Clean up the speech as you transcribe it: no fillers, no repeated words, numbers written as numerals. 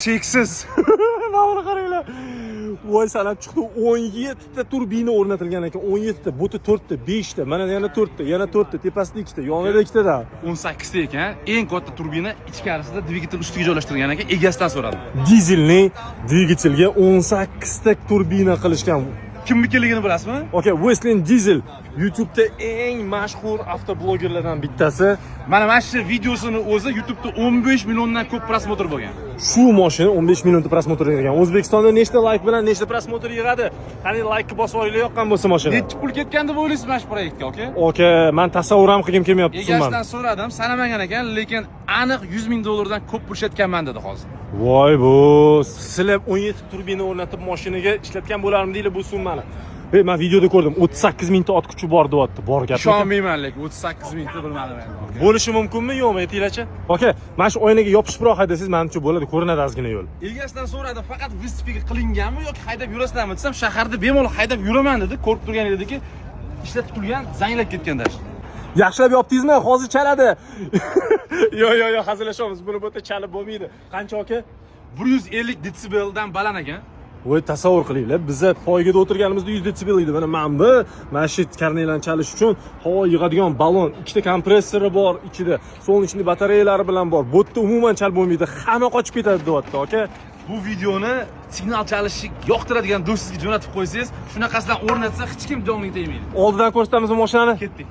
Cheksiz. Mana buni qaranglar. Voy, sanab chiqdi. 17 ta turbina o'rnatilgan ekan. 17 ta, bu yerda 4 ta, 5 ta, mana yana 4 ta, yana 4 ta, tepasida 2 ta, yonida ikkitadan. 18 ta ekan. Eng katta turbina ichkarisida, dvigatel ustiga joylashtirilgan ekan. Egasidan so'radim. Dizelli dvigatelga 18 ta turbina qilishgan. Kimnikiligini bilasizmi? Aka, Westland Diesel YouTube'da eng mashhur avtoblogerlardan bittasi. Mana shu videosini o'zi YouTube'da 15 milliondan ko'p просмотр bo'lgan. Shu mashina 15 millionta просмотр yig'gan. O'zbekistonda nechta layk bilan nechta просмотр yig'adi? Qani, laykni bosib olinglar yoqqan bo'lsa mashina. Nechi pul ketgan deb o'ylaysiz mana shu proyektga, aka? Aka, man tasavvur ham qilgim kelmayapti Egasidan summani. so'radim, sanamagan ekan, lekin aniq 100 ming dollardan ko'p pul ishlatganman dedi hozir. Voy bu, sizlar 17 turbina o'rnatib mashinaga ishlatgan bo'larmidinglar bu summani? Ey, men videoda ko'rdim, 38 mingta ot kuchi bor deyapti. Bor gap. Ishonmayman, lekin 38 mingta bilmadim endi. Bo'lishi mumkinmi, yo'qmi, aytinglarchi? Aka, mana shu oynaga yopishibroq haydasangiz, menimcha bo'ladi, ko'rinadi ozgina yo'l. Egasidan so'radim, faqat выставка qilinganmi yoki haydab yurasizlarmi desam, shaharda bemalol haydab yuraman dedi. Ko'rib turgan ediki, ishlatib turgan, zanglab ketgan даже. Yaxshilab yopdingizmi? Hozir chaladi. Yo'q, yo'q, yo'q, hazillashamiz. Buni bu yerda chalib bo'lmaydi. Qancha, aka? 150 detsibeldan baland ekan. Voy, tasavvur qilinglar, biza poygada o'tirganimizda 100 detsibel edi. Mana bu, mana shu karnaylarni chalish uchun havo yig'adigan balon, ikkita kompressori bor ichida, солнечный batareyalari bilan bor. Bu yerda umuman chalib bo'lmaydi. Hamma qochib ketadi deyapti, aka. Bu videoni signal chalishni yoqtiradigan do'stingizga jo'natib qo'ysangiz, shunaqasidan o'rnatsa hech kim joniga tegmaydi. Oldidan ko'rsatamizmi mashinani? Ketdik.